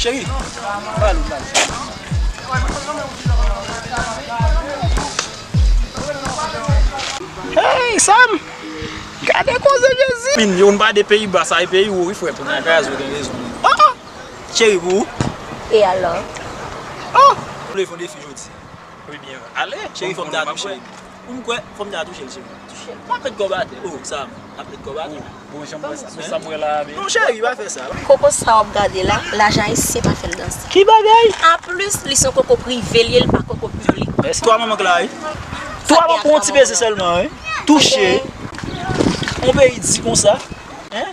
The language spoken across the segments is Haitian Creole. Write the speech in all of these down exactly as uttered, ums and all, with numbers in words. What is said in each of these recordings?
Cheri, pale, pale. Hey, Sam! Gade koze Jezi! Min, yo n pa de peyi ba, sa e peyi ou, wi, frè. Pou nan kay a, ou gen rezon. Oh, oh! Cheri, pou ou? E alò? Oh! Ou vle fè yon defi jodi? Ebyen, ale. Cheri, fò m ta touche l. Ou m kwè, fò m ta touche l, cheri. Touche l. M ap met kòb atè. Oh, Sam, m ap met kòb atè. Bon, jan m wè sa. Bon, sa m wè la, men. Non, cheri, pa fè sa. Koko sa w ap gade la, lajan ayisyen pa fè l danse. Ki bagay? Anplis, li se yon koko prive, li ye, li pa koko piblik. Twa manman k la, wi. Twa manman pou yon ti beze sèlman, wi. Touche. Yon peyi di konsa. Hein?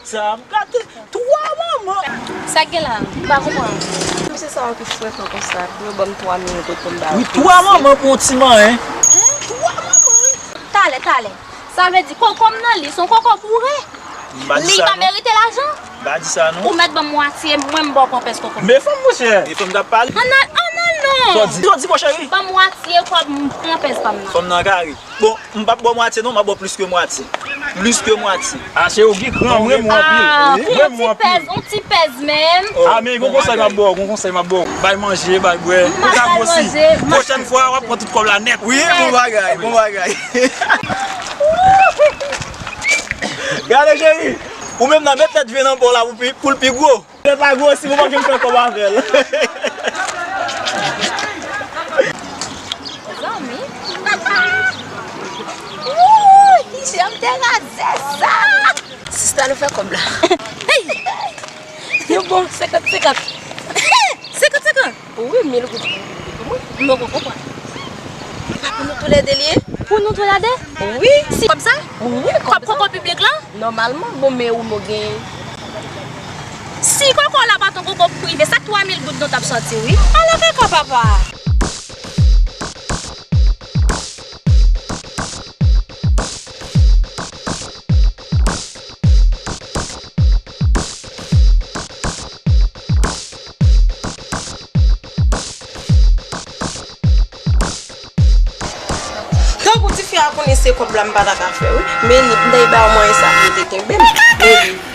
Sa m gate twa manman. Sa k gen la? M pa konprann. Mesye sa yo ki frekan konsa, pou yo ban m twa mil goud pou m ba yo. Wi, twa manman pou yon ti manyen. Twa manman, wi. Talè, talè. Sa vle di koko m nan li, se yon koko boure. M pa di sa non. Li pa merite lajan. M pa di sa non. Ou mèt ban m mwatye, mwen m ba w pran pès koko m. Men fanm, monchè. Men fanm k ap pale. Ann al, ann al non. Sa w di? Sa w di, monchè, wi. Ban m mwatye kòb m pran pès pa m nan. Fanm nan kare. Bon, m p ap ba w mwatye non, m ap ba w plis ke mwatye. Plis ke mwatye. A, se ou ki gran, m renmen w anpil. Ah, m renmen w anpil. Yon ti pèz, yon ti pèz menm. Ah, men gon konsèy m ap ba w, gon konsèy m ap ba w. Bay manje, bay bwè. Ou ka gwosi. Pwochèn fwa, w ap pran tout kòb la nèt. Wi, bon bagay, bon bagay. Gade, cheri. Ou menm nan, met tèt vye nan bò la pou pi, pou l pi gwo. Tèt la gwosi, bon, m ap jwenn fè kòb avè l. Zanmi. Wouy, ki jan m te raze sa! Sista, nou fè kòb la. Hey! Yo bon, senkant senkant. Senkant senkant? Wi, mil goud. M poko konprann. Pou nou toulède l ye? Pou nou toulède? Wi. Si kòb sa? Wi, kòb koko piblik lan? Nòmalman, bon, men ou nou gen. Si koko la pa t yon koko prive, sa twa mil goud nou t ap sòti, wi. Ala kaka papa! Tankou tifi a konnen se kòb la m pa ta ka fè wi. Men li, m ta ba yo mwayen sa pou yo te kenbe m. Men li.